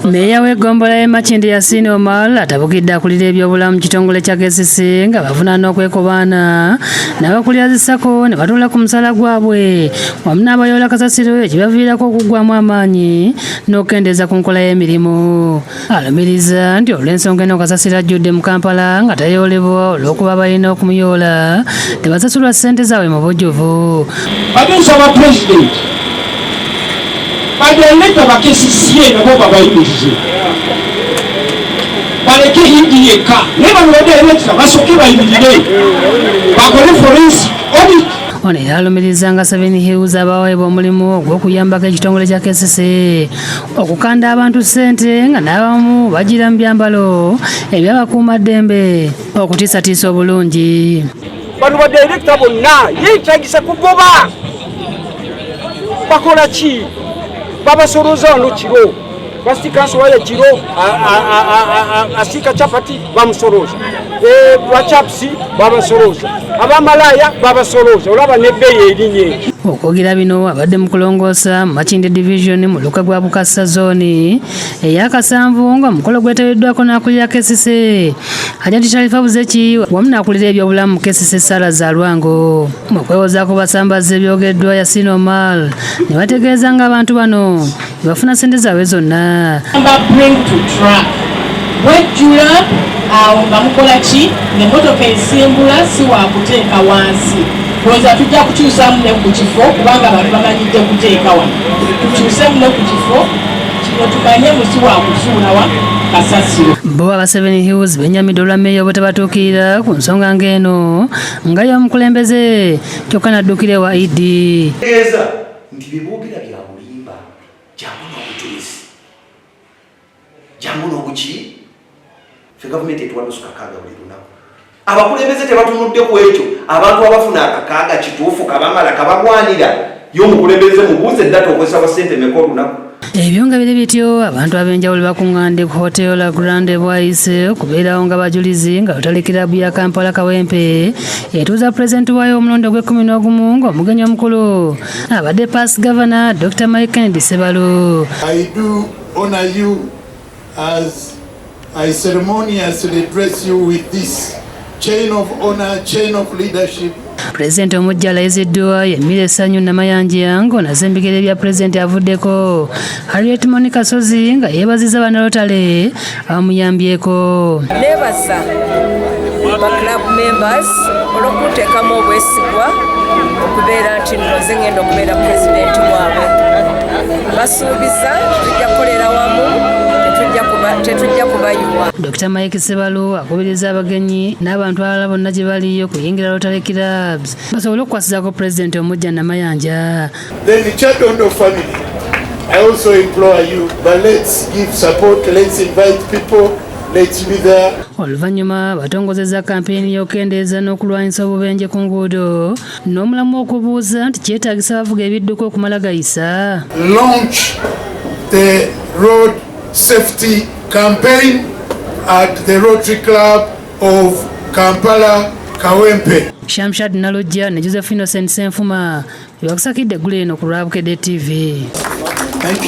Meeya w'eggombolola y'e Makindye, Yasin Omar, atabukidde akulira ebyobulamu mu kitongole kya KCC nga bavunaana okwekobaana n'abakulira zi SACCO ne batuula ku musaala gwabwe wamu n'abayoola kasasiro, ekibaviirako okuggwamu amaanyi n'okukendeeza ku nkola y'emirimu. Alumiriza nti olw'ensonga eno, kasasiro ajjudde mu Kampala nga tayoolebwa olw'okuba balina okumuyoola tebasasulwa ssente zaabwe mu bujjuvu. Ate nsaba Pulezidenti, badirector ba KCCA nabo babayimirize, baleke ED yekka, naye bano badirector basooke bayimirire, bakole forensic audit. Ono era alumiriza nga Seven Hills abaweebwa omulimu ogw'okuyambako ekitongole kya KCC okukanda abantu ssente, nga n'abamu bagira mu byambalo ebyabakuumaddembe okutiisatiisa obulungi. Bano badirector bonna yeetagisa kugoba. Bakola ki? Babasolooza wano kiro, basika nsowayo kiro, asiika chapati bamusolooza, bachapusi babasolooza, abamalaya babasolooza, olaba nebbeeyi erinye. Okwogera bino abadde mu kulongoosa mu Makindye Division mu luka gwa Bukasa, zooni eyakasanvu, nga omukolo gwetabiddwako n'akulira KCC, Hajati Sharifa Buzeki, wamu n'akulira ebyobulamu mu KCC, Sara Zalwango. Mu kwewozaako basambaza ebyogeddwa Yasin Omar ne bategeeza ng'abantu bano bafuna ssente zaabwe zonna. Gamba bring to truck wejjula awo nga mukola ki ng'emmotoka esimbula si wakuteeka wansi. Lowooza tujja kukyusamu ne ku kifo, kubanga abantu bamanyidde kuteeka wano. Tukyusemu ne ku kifo kino, tumanye musi wakusuula wa kasasiro. Bo aba Seven Hills benyamidde olwa meeya obutabatuukirira ku nsonga ng'eno nga y'omukulembeze, kyokka n'addukira ewa ED. Tegeeza nti byeboogera bya bulimba. Jangu n'obujulizi, jangu n'obuki. Ffe gavumenti etuwa nusu kakaaga buli lunaku. Abakulembeze tebatunudde ku ekyo. Abantu abafuna akakaaga kituufu kabamala, kabagwanira? Ye omukulembeze mubuuze eddata, okozesa wa ssente meka olunaku? Ebyo nga biri bityo, abantu ab'enjawulo bakuŋŋaanidde ku Hotel La Grande Bwaise okubeerawo nga bajulizi nga Rotary Club ya Kampala Kawempe etuuza pulezidenti waayo omulundi ogw'e11, ng'omugenyi omukulu abadde Past Governor Dr. Mike Kennedy Sebalu. I do honor you as I ceremoniously address you with this chain of honor, chain of leadership. Pulezidenti omujja alayiziddwa Yemira Essanyu Namayanja, ng'onaze ebigere bya pulezidenti avuddeko, Harriet Monica Sozi, nga yeebaziza bannalotale abamuyambyeko. Nebaza ba club members olw'okunteekamu obwesigwa okubeera nti nno nze ngenda okubeera pulezidenti waabwe. Basuubiza tujja kukolera wamu, tetujja kubayiwa. Dr. Mike Sebalu akubiriza abagenyi n'abantu abalala bonna gye bali okuyingira Rotary Clubs basobole okukwasizaako pulezidenti omujja Namayanja. Then the Kyadondo family, I also implore you, but let's give support, let's invite people, let's be there. Oluvannyuma batongozezza kampeyini y'okukendeeza n'okulwanyisa obubenje ku nguudo, n'omulamu okubuuza nti kyetaagisa abavuga ebidduka okumala gayisa. Launch the road safety campaign at the Rotary Club of Kampala Kawempe. Shamshad Nalojja ne Joseph Innocent Senfuma bebakusakidde eggulu eno ku lwa Bukedde TV. Thank you.